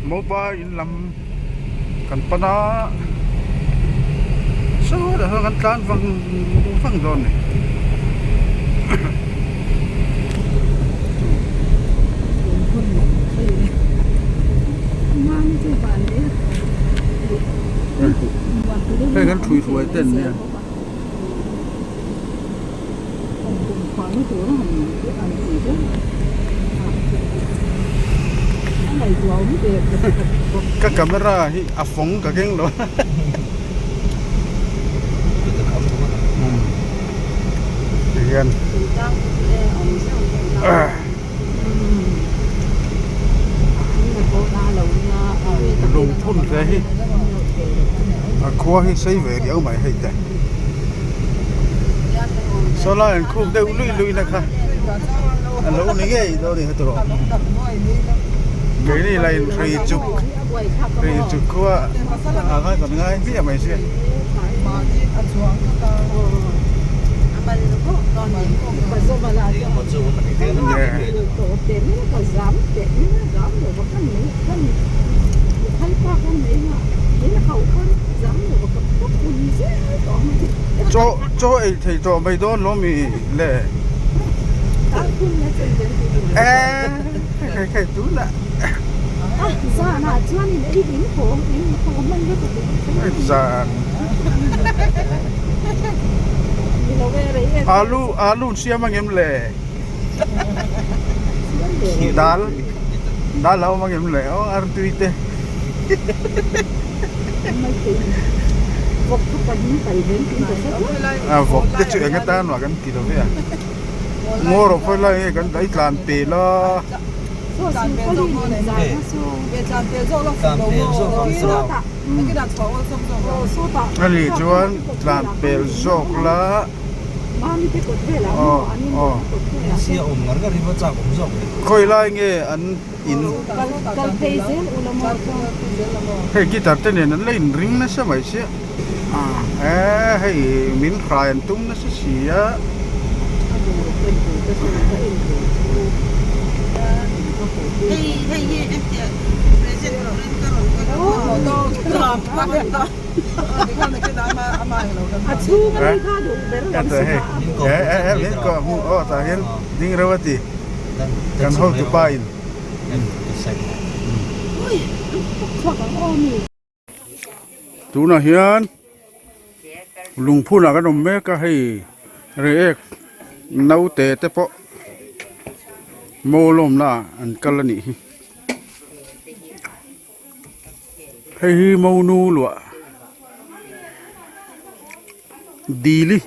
Mopa in lam kan pan a sawtah sawn kan tlan vang vang dawn a ni. Hei kan thui hruai te an nia. Ka camera hi a fawng ka keng lo tihian lungphun hle hi a khua hi sei ve riau mai hei te saw lai an khuk deuh luih luih na kha a lo ni ngei dawn a ni heti rawh keini lah in hrei chuk hrei chuk khua ah khan kan ngai hmiah mai sia. Chaw chaw ei thei tawh mai dawn lo mi le eh hei hei tunah zan alu alu an siam angem le dal dal a awm angem le aw artui te. A vawk te chu eng atan mah kan ti lo ve a ngaw rawh pawh lai nge kan dai tlan pel a. Ani chuan tlan pel zawk la aw aw khawi lai nge an in hei guitar te nen an la in ring nasa mai sia eh hei min hrai an tum nasa si a. Ding reuh a ti kan hotu pa in. Tunah hian lungphunah kan awm mek a hei reiek naute te pawh maw lawmna ah an kal a nih hi hei hi monu luah dili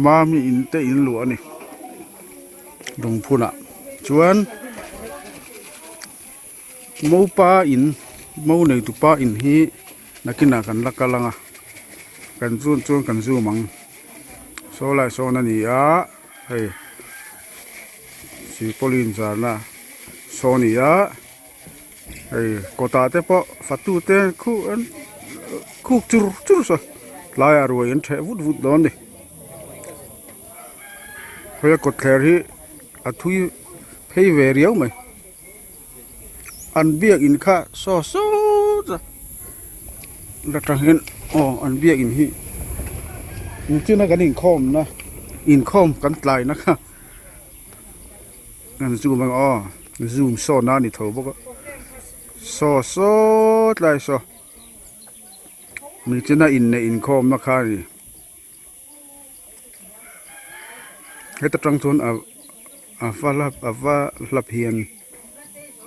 mami in te in luah a ni lungphunah chuan mopa in mo neitu pa in hi nakinah kan la kal ang a kan zun chuan kan zoom ang saw lai sawn a ni a hei silpauline zarna saw a ni a hei kawtah te pawh fatu te khuh an khuk chur chur saw tlaiah ruai an ṭheh vut vut dawn a ni hei a kawtthler hi a thui phei ve riau mai an biakin kha saw sawt a la tang hian aw an biakin hi nichina kan inkhawm na inkhawm kan tlai na kha an zoom ang aw zoom sawn a ni tho bawk a saw sawt lai saw nichina inneih inkhawm na kha a ni. Heta tang chuan a a va hla a va hla phian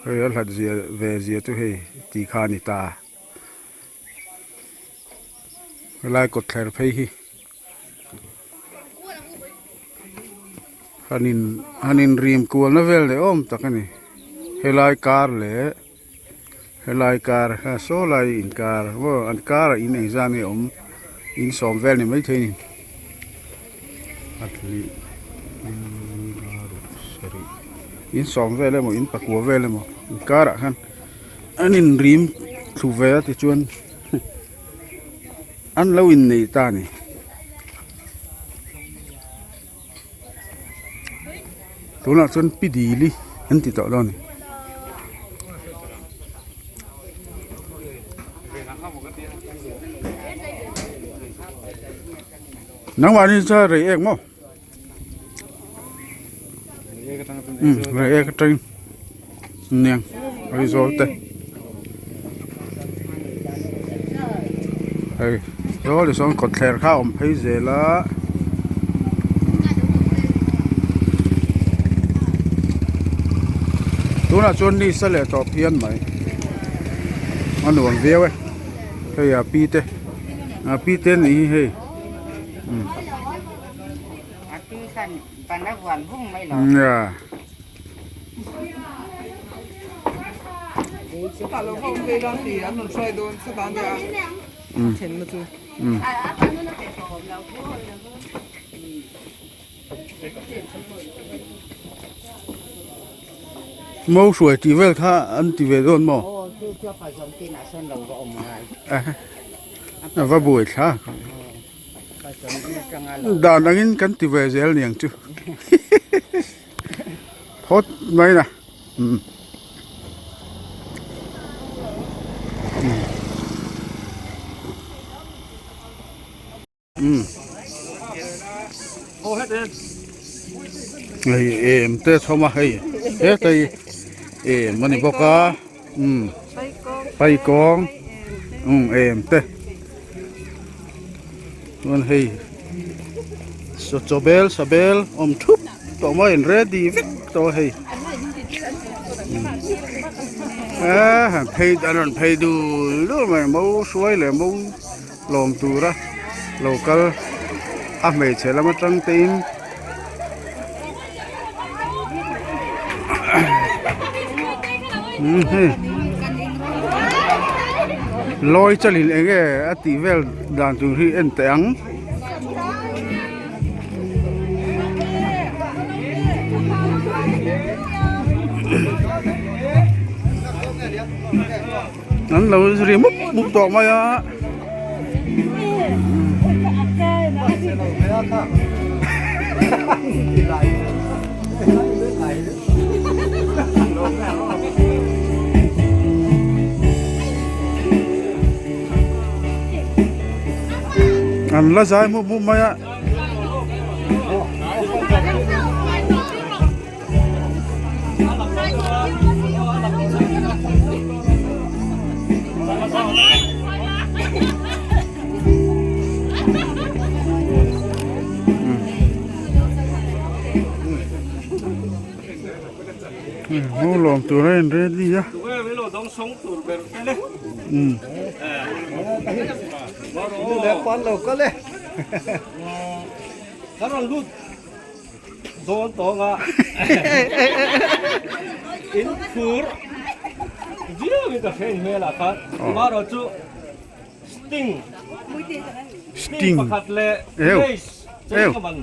hei a hlat zia ve zia chu hei tih kha a ni ta helai kawtthler phei hi han in han in rim kual na vel leh awm tak a ni helai kar leh helai kar saw lai inkar maw an karah in engzah nge awm in sawm vel ni maithei a ni in sawm vel emaw in pakua vel emaw inkarah khan an inrim thlu ve a tichuan an lo innei ta a ni. Tunah chuan pi dili an ti tawh dawn a ni. Nangmahni chu rei ek maw? Umm rei ek atangin niang Aizawl te hei saw ti sawn kawtthler kha a awm phei zel a. Tunah chuan ni sa leh tawh phian mai a nuam viau e hei a pi te a pi te anih hi hei. Nia. Mo hruai tih vel kha an ti ve dawn maw? A va buai thlak. Dan angin kan ti ve zel niang chu. Phawt mai na. Um. Um. Hei em te chhawm a hei hetlai em a ni bawk a um paikawng um em te chuan hei chaw chaw bel sa bel awm thup tawh mai an ready vek tawh a hei a han phei an rawn phei dul dul mai mo hruai leh mo. Lawm tura lo kal a hmeichhe lam atang te in lawi chalin eng nge a tih vel dan tur hi en teh ang. An lo ri mup mup tawh mai a. An la zai mup mup mai a. Hmu lawm tur a in ready a umm. Dawn tawnga in phur viau in ka hre in hmelah khan amaherawh chu sting sting pakhat leh lace chei ka man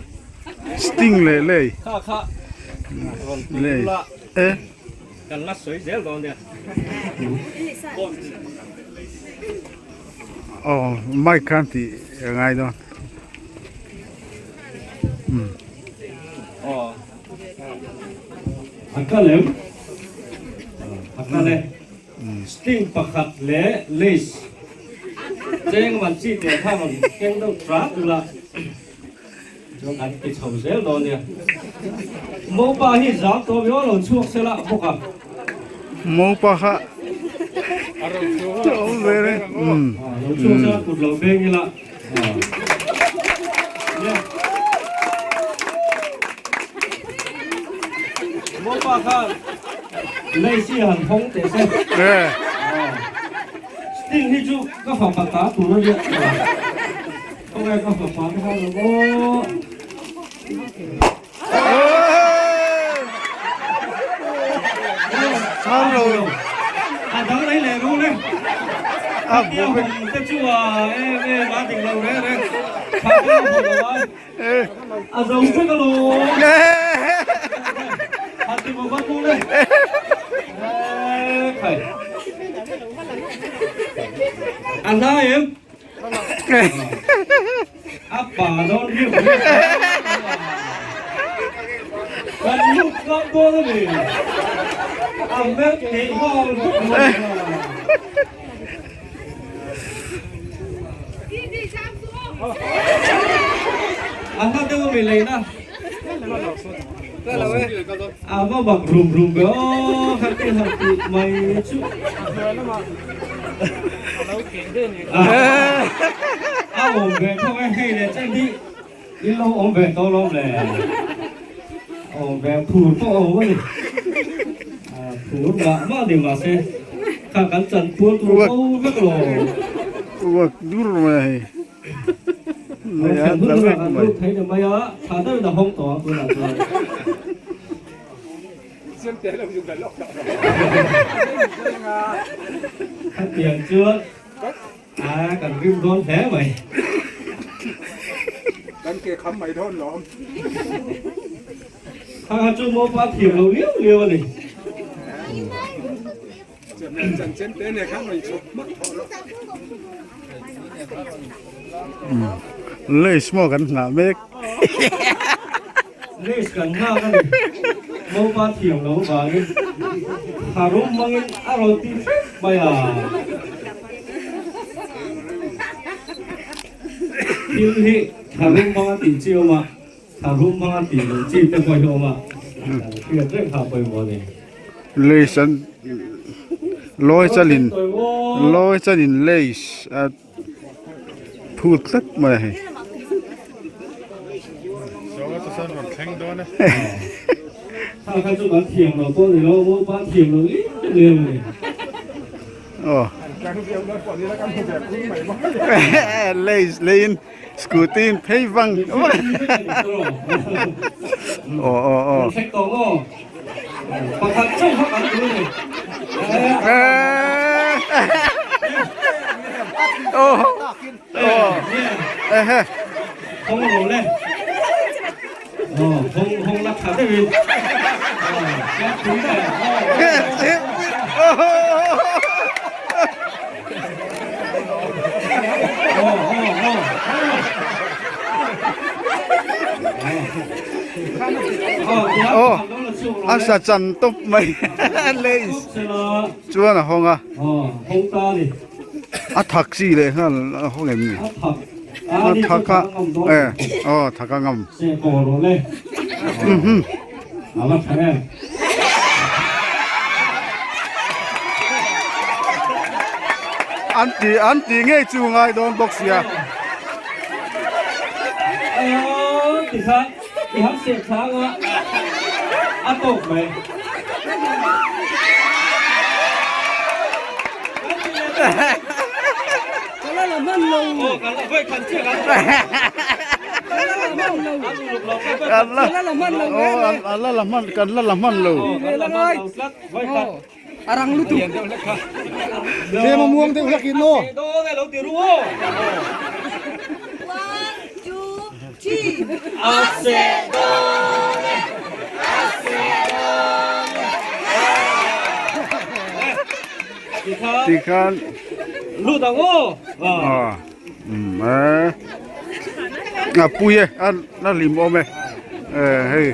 sting leh lei kha kha rawn ti ula kan la sawi zel dawn nia aw mic khan tih a ngai dawn. A kal em? A kal e. Sting pakhat leh lace cheng man chi teh kha rawn keng deuh trat ula chuan an ti chho zel dawn nia. Mopa hi zam tawh viau lo chhuak sela bawk a. Mopa kha a awm ve reng. Lo chhuak sela kut lo beng ila. Mopa khan lace hi han hawng teh se. Sting hi chu ka fapa ta tur a nia. Khawngaih ka fapa te khan lo aw. A dang lei leh ru le. A hawng te chu a em em a dik lo reng reng. Tha te a hawng lo a. A zo vek a lo. A ti maw van mu le. Khai. A hla em? A pa dawn hi kan lut ngam dawn a ni. A hmel theih nghal vek mai a. A hla deuh a mi leina. A va bak rum rum ve aw kha ti han tih mai chu. A awm ve thawk e hei leh chen hi in lo awm ve tawh lawm le. A awm ve phur pawh a awm a ni. Phur mah mah ni mahse kha kan chan pual tur fo vek lo. Uak dur mai a hei. Lace maw kan nghah mek. Lace kan nghak a ni. Mopa thiam lo vangin tharum hmangin a rawn ti hrep mai a. Thil hi tharum hmanga tih chi awm a. Tharum hmanga tih loh chi te pawh hi awm a, kan hriat reng kha a pawimawh a ni. Lace an lawi chalin lawi chalin lace a phut tlat mai a hei. Kha kha chu kan thiam loh pawh ni lo, Mopa thiam loh liau liau a ni. Aw. Lace leiin. Scooty in phei vang aw aw aw Aw a sa chan tawp mai lace chuan a hawng a a thak chi leh nghal a hawng em ni a thak a e aw thak a ngam An ti an ti ngei chu ngai dawn bawk sia. Kan la la hman kan la la hman lo. Tikhan a pui e a la hlim awm e hei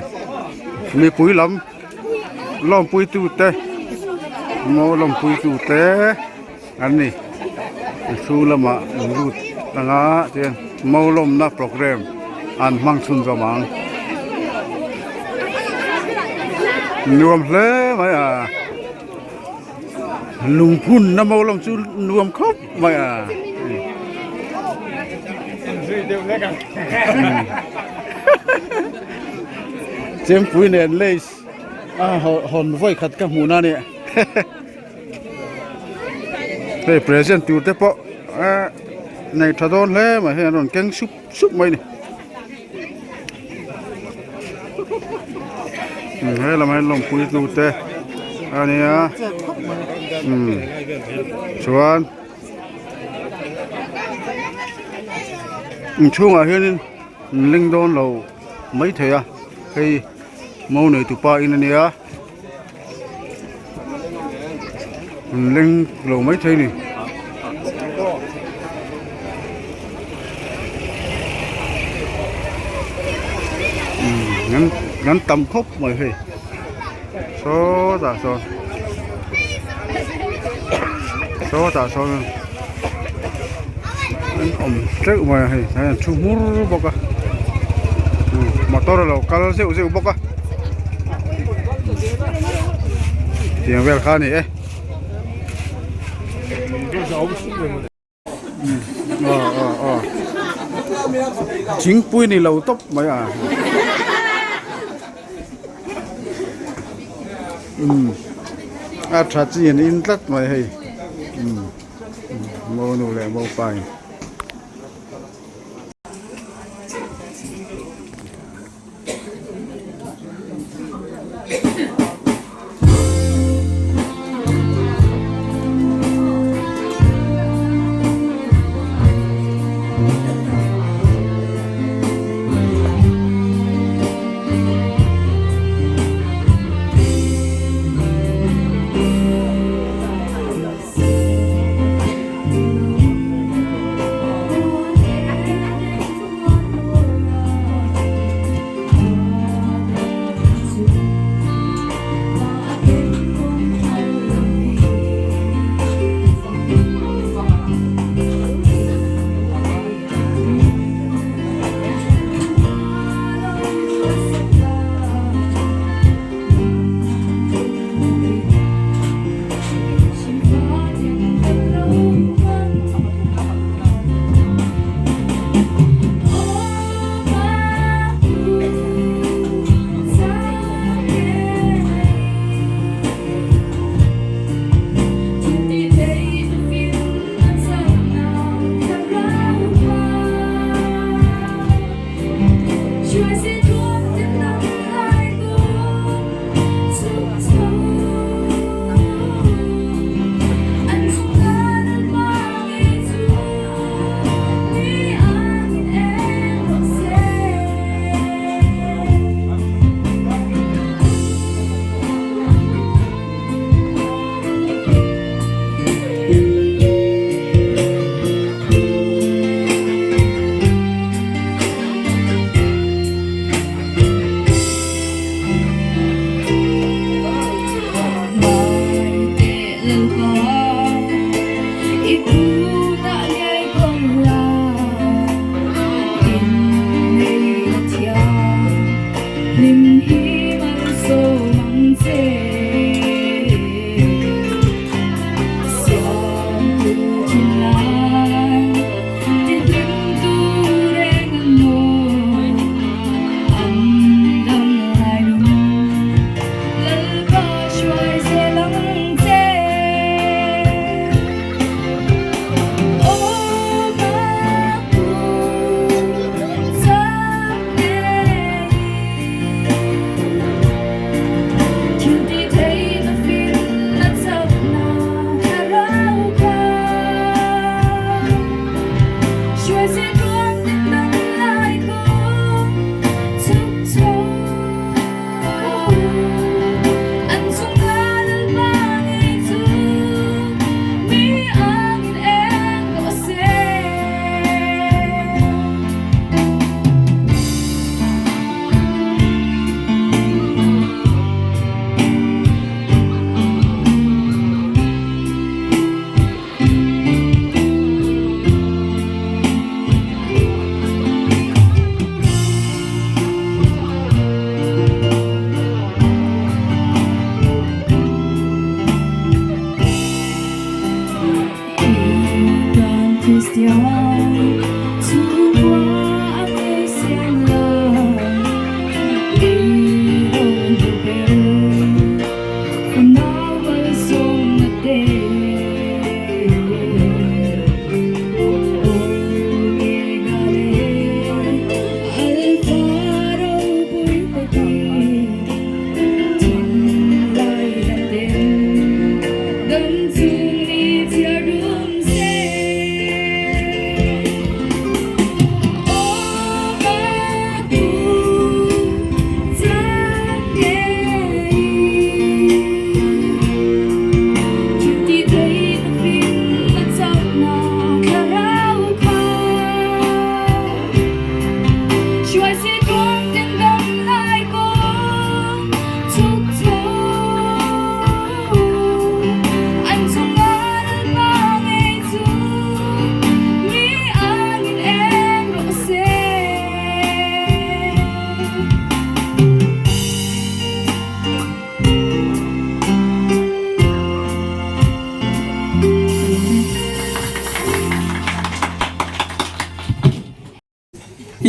mipui lam lawmpui tu te maw lawmpui tu te an ni thu lamah an lut anga chuan mau lawmna programme an hmang chhunzawm ang nuam hle mai a. Lungphun na mo lam chu nuam khawp mai a. Chempui nen lace a hawn vawi khat ka hmuh na a ni. Hei present tur te pawh nei tha dawn hle mai hei an rawn keng sup sup mai a ni. He lamah hian lawmpui hnu te a nia chuan inchhungah hianin an ling dawn lo maithei a hei mo nei tupa in a nia an leng lo maithei a ni. An tam khawp mai hei sawtah sawn sawtah sawn an awm teuh mai a hei an thu hmur bawk a. Motor a lo kal zeuh zeuh bawk a tiang vel kha a ni e. Aw aw aw thingpui ni lo tawp mai a umm a tha chi an in tlat mai hei umm monu leh mopa in.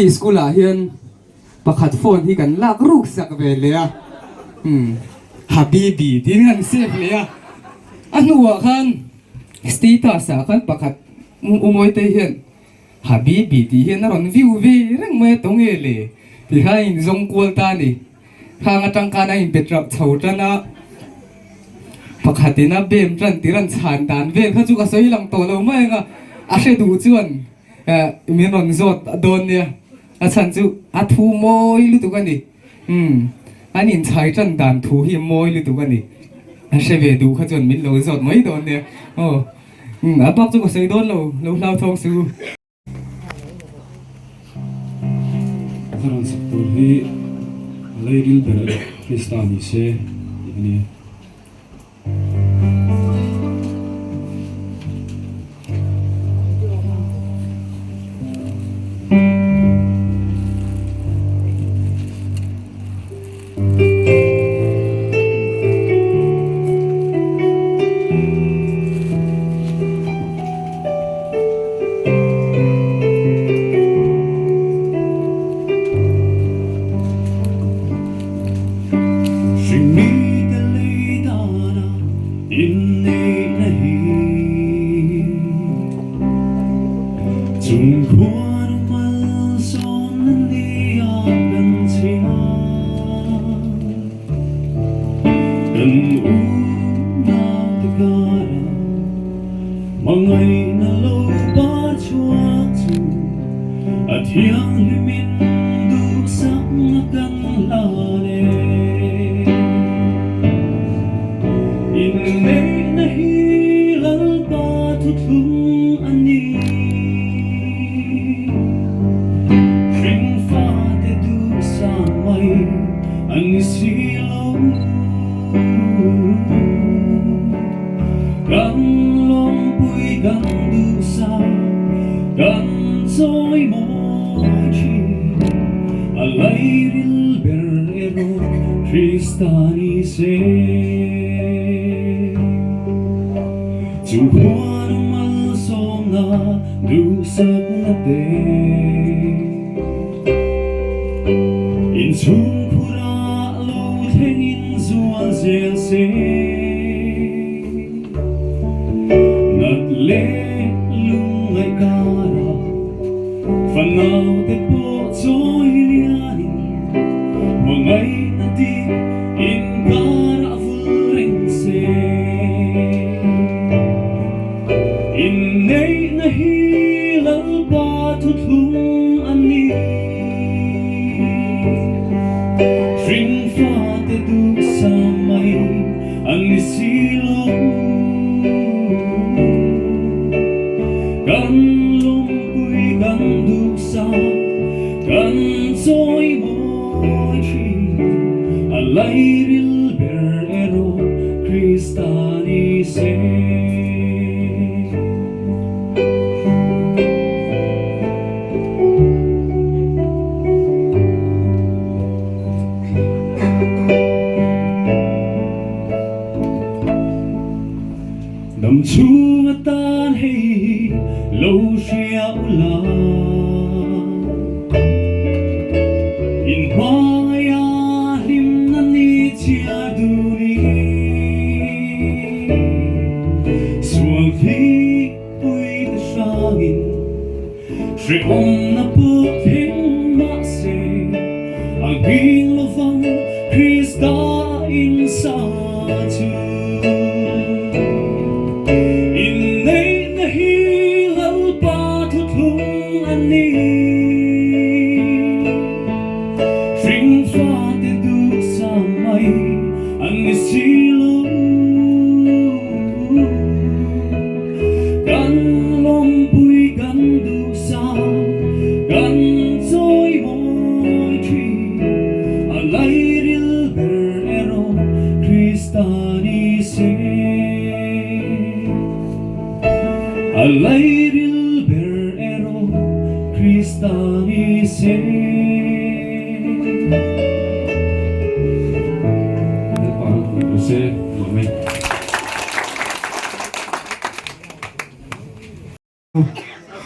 City School ah hian pakhat phone hi kan lak ruk sak ve leh a, umm Habibi tiin kan save leh a, a hnuah khan status ah khan pakhat Umawi te hian Habibi tih hian a rawn view ve reng mai a tawnge le tih khan a inzawng kual ta a ni. Khang atang khan a inbe rauh chho tan a, pakhatin a bem tan tir an chhan dan vel kha chu ka sawi lang tawh lo mai ang a, a hre duh chuan min rawn zawt dawn nia, a chhan chu a thu mawi lutuk a ni, umm an inchhai tan dan thu hi mawi lutuk a ni, a hre ve duh kha chuan min lo zawt mai dawn nia, aw umm a bak chu ka sawi dawn lo, lo hlauthawng su. Ka rawn sak tur hi a leiril ber erawh Krista ni se tih a ni.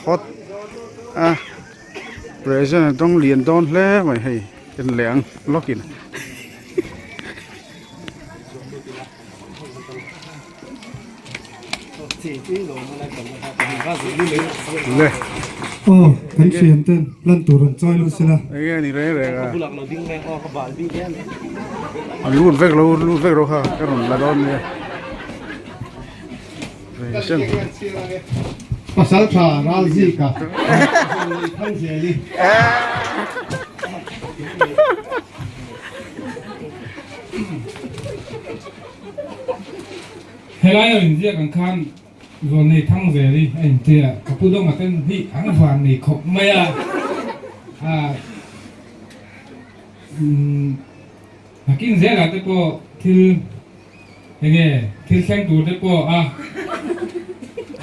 Hot a. Present a dawng lian dawn hle mai hei en leh ang lawkin. Le. Aw kan thian ten lan tur an chawi lut sela. Enge ni reng reng a. An lut vek lo lut vek lo kha ka rawn la dawn nia. Present. Pasal tha ral zika thang zel i. Helai a inziak ang khan Zawlnei Thangzel hi a intia a, ka pu Dawnga ten hi an van nei khawp mai a, nakin zelah te pawh thil enge thil thleng tur te pawh a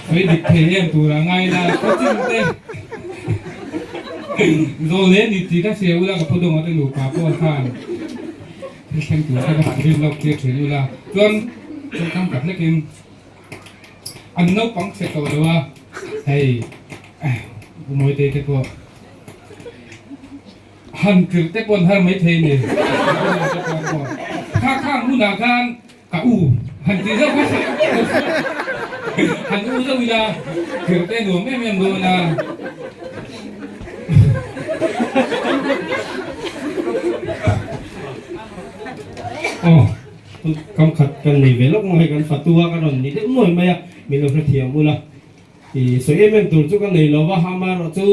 sawi dik thei em tur a ngai la khawchin te Zawlnei a ni tih ka hria ula ka pu Dawnga te nupa pawh khan. Thil thleng tur te ka rin lawk tir thin ula chuan chungkang tak hlekin an naupang chhe tawh lo a hei Umawitei te pawh han tirh te pawh an har mai thei a ni kha khang hunah khan ka u han tih zauh kha han u zauh ila tirh te nuam em em dawn a. Aw, kam khat kan nei ve lawk mai, kan fatu a ka rawn ni deuh nuai mai a, min lo hrethiam ula. I sawi em em tur chu ka nei lo va, amaherawh chu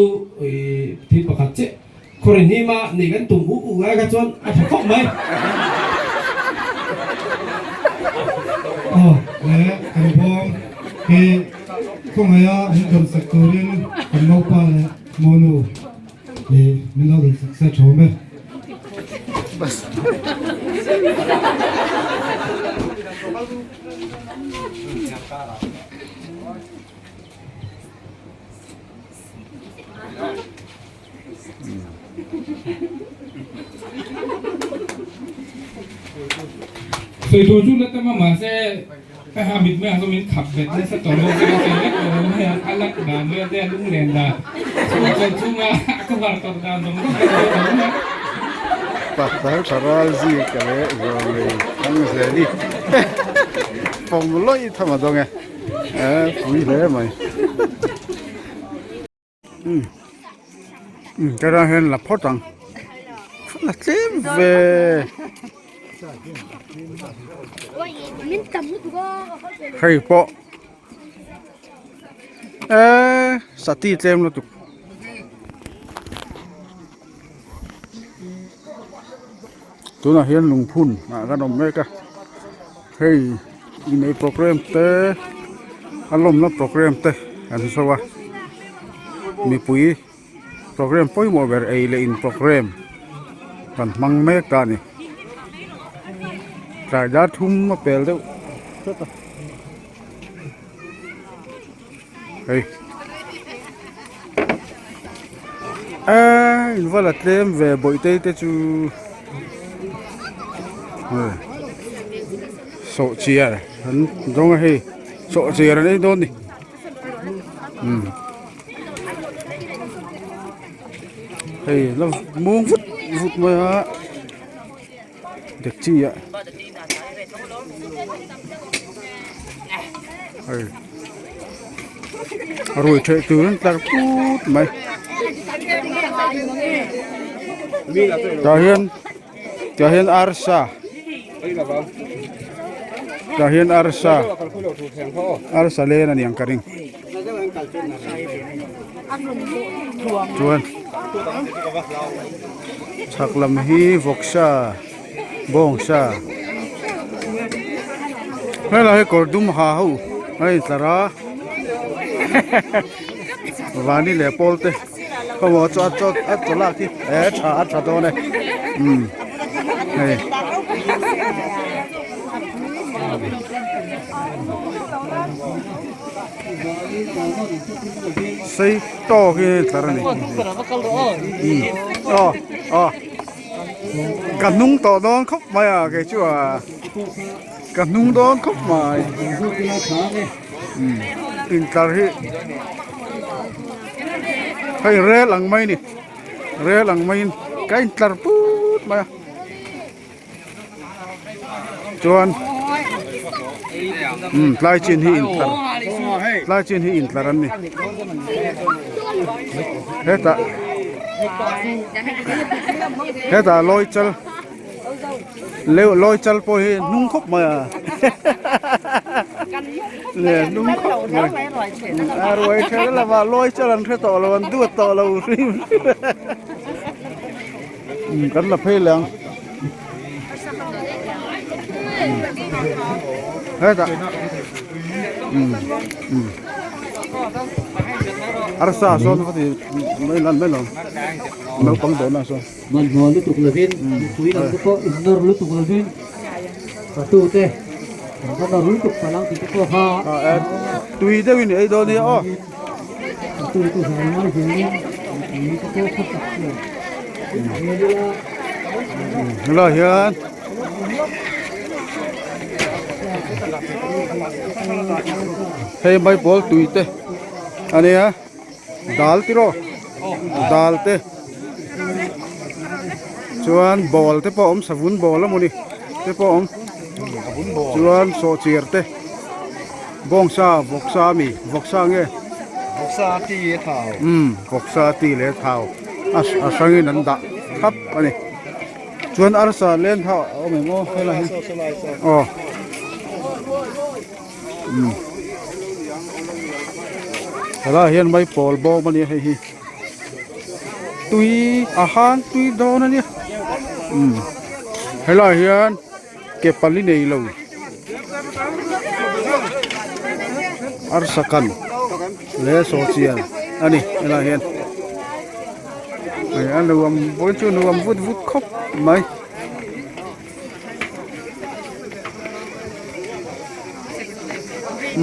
i thil pakhat chiah khawrin hima nih kan tum uh uh ai kha chuan a tha khawp mai. Aw, le kan bawm hi khawngaih a min dawnsak turin kan naupa leh monu hi min lo dawnsak se thawm e. Sawi tur chu la tam a mahse a mit mai ah chuan min khap bet nasa tawh lo ka sawi vek lo mai a a lak dan vel te a lunglen dan chhung chawlh chhunga a cover tawp dan zawng zawng ka sawi tawh mai a. Pasal tha ral zik a leh zawng nei thang zel i pawm lawih tham a dawng e pui hle mai. Umm ka ram hian la phawt ang la tlem ve hei pawh eee sati tlem lutuk. Tunah hian lungphun ah kan awm mek a hei inneih program te a lawmna program te an zo a mipui program pawimawh ber ei leh in program kan hmang mek ta a ni tlai dar thum a pel deuh hret a hei eee in va la tlem ve bawihte te chu sawhchiar an zawng a hei sawhchiar an ei dawn a ni umm hei la mung vut vut mai a dekchi ah hei a ruai theih tur an tlar put mai tah hian tah hian arsa tah hian arsa arsa len a ni ang ka ring chuan chhak lam hi vawksa bawngsa helai hi kawr dum ha ho a intlar a vani leh pawl te khaw maw chu a chaw lak hi e tha a tha dawn e umm hei. Sei tawk hi tlar a ni aw aw ka hnung tawh dawn khawp mai a kei chu a ka hnung dawn khawp mai intlar hi hei rel ang mai a ni. Rel ang maiin ka intlar put mai a chuan umm tlai chin hi intlar tlai chin hi intlar an ni hetah hetah lawi chal lawi chal pawh hi hnung khawp mai a le hnung khawp mai a ruai ṭhel lova lawi chal an hre tawh lo an duat tawh lo hrim umm kan la phei leh ang hetah umm umm arsa sawn va ti mai lan mai lo naupang dawhna sawn. Hmanhmawh lutuk lovin mipui lam te pawh innawr lutuk lovin fatute an va nawr lutuk palh ang tih te pawh kha tui deuhin ei dawn nia aw. Fatute zai ngai zelin mipui te pawh khaw sak chuan zel ila. Helai hian hei maipawl tui te a nia. Dal tiraw dal te chuan ball te pawh a awm savun ball a mawni te pawh a awm chuan sawhchiar te bawngsa vawksa ami vawksa nge umm vawksa ti leh thau a a hrangin an dah thap a ni chuan arsa len kha a awm em aw helai hi aw. Umm helaiah hian maipawl bawm a nia hei hi tui a han tui dawn a nia umm helaiah hian ke pali nei lo arsa kan leh sawhchian a ni helaiah hian a nuam vawiin chu nuam vut vut khawp mai.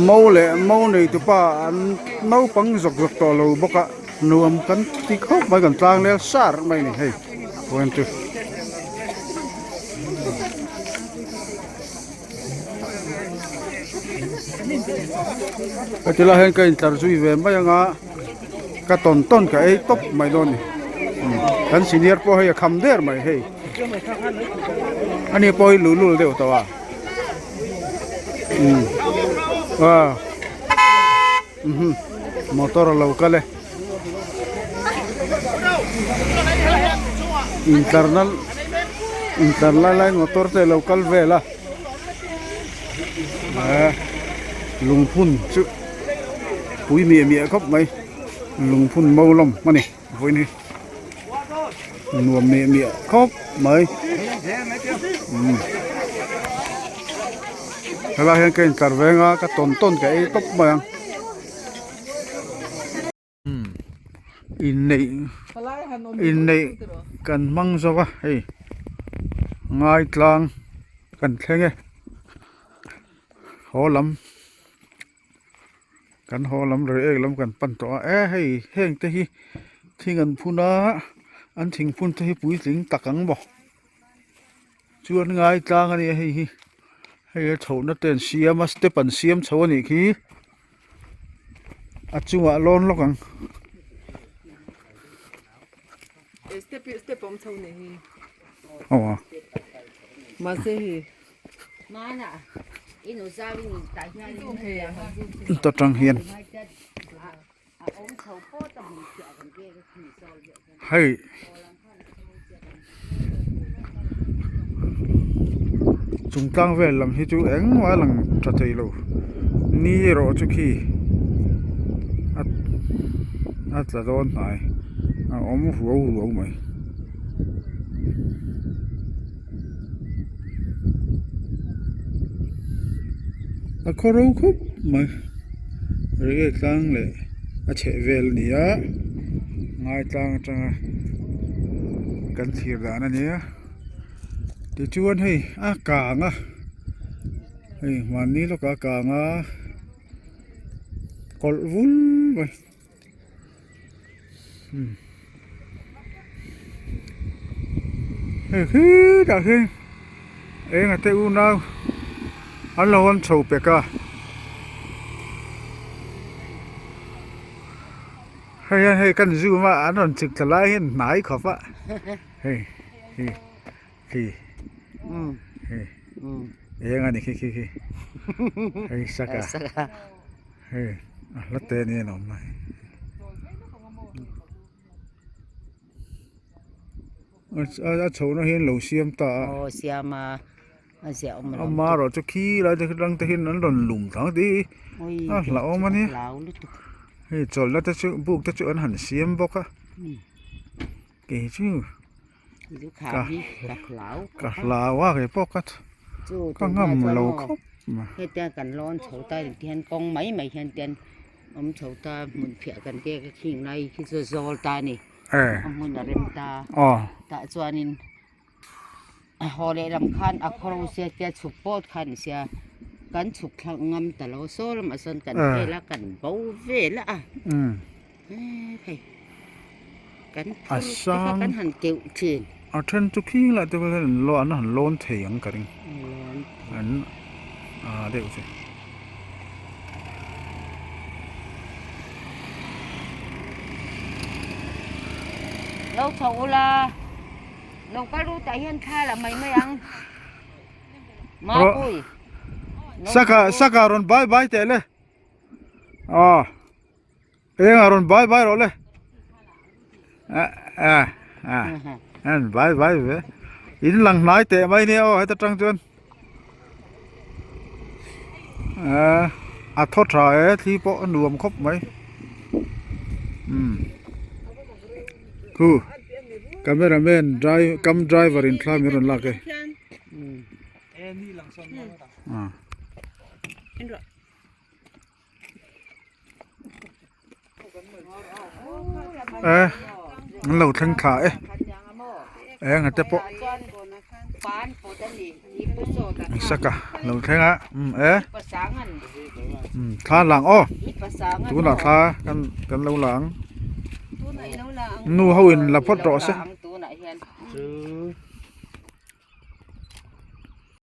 Mo leh mo nei tupa an naupang zawk zawk tawh lo bawk a nuam kan ti khawp mai kan tlang lel sar mai a ni hei vawiin chu. Heti lai hian ka intlar zui ve mai anga ka tawn tawn ka ei tawp mai dawn a ni kan senior pawh hei a kham der mai hei. Ani pawh hi luhlul deuh tawh a umm aw mhm motor a lo kal e intlar na intlar lai lai motor te a lo kal vel a eh lungphun chu pui miah miah khawp mai lungphun mo lawm a ni. Vawiin hi nuam miah miah khawp mai umm helai hian ka intlar veng a ka tawn tawn ka ei tawp mai ang umm inneih inneih kan hmang zo a hei ngaitlang kan thleng e haw lam. Kan haw lam rei ek lam kan pan tawh a e hei heng te hi thing an phun a an thing phun te hi puitling tak ang maw chuan ngai tlang a nia hei hi hei a chhohna te an siam a step an siam chho a nih khi a chungah lawn lawk ang. Aw a. Ta tang hian hei chung tlang vel lam hi chu engmah a lang tha thei lo ni erawh chu khi a tla dawn hnai a awm ruau ruau mai. A khaw ro khawp mai rei tlang leh a chheh vel a ni a ngai tlang atanga kan thlir dan a nia tichuan hei a kang a hei hmanni lawkah a kang a kawlh vul mai. Hei khitah khian eng a te unau an lo rawn chho pek a. Hei hian hei kan zoom a an rawn chhuk thla lai hian hnai khawp a hei hi khi hei eng a ni khi khi khi hei saka hei a hla te ni an awm a. A chhohna hi an lo siam ta a. Aw siam a a ziah awm lo. Ama erawh chu khi lai te atang te hian an rawn lum thang tih hi a hlauhawm a nia. Hei chawlhna te chu buk te chu an han siam bawk a. Kei chu ka ka hlau a kei pawh ka ka ngam lo khawp mai. Hetia kan lawn chho ta hian kawng mai mai hian ten awm chho ta hmun phiah kan kek a khing lai khi chu zawl ta a ni. A hmun a rem ta. Tah chuanin a haw lehlam khan a khawro sia tia chhuk pawt khan ni sia kan chhuk thlak ngam ta lo saw lamah sawn kan vel a kan bo vel a hei kan phur te kha kan han keuh thin. A then chu khing lah te pawh hian an han lawn thei ang ka ring an ah deuh chu. Lo chho ula lo kal ru tah hian thla la mai mai ang Mapui Saka saka rawn bai bai teh le aw eng ah rawn bai bai rawh le a a a an bai bai ve in lang hnai teh mai nia aw heta tang chuan a a thaw tha e thli pawh a nuam khawp mai umm khu camera man dri cum driver in thla min rawn lak e ah. E an lo thleng thla e eng te pawh saka lo thleng a umm e umm thla lang aw tunah thla kan kan lo la ang nu ho in la phawt rawh se.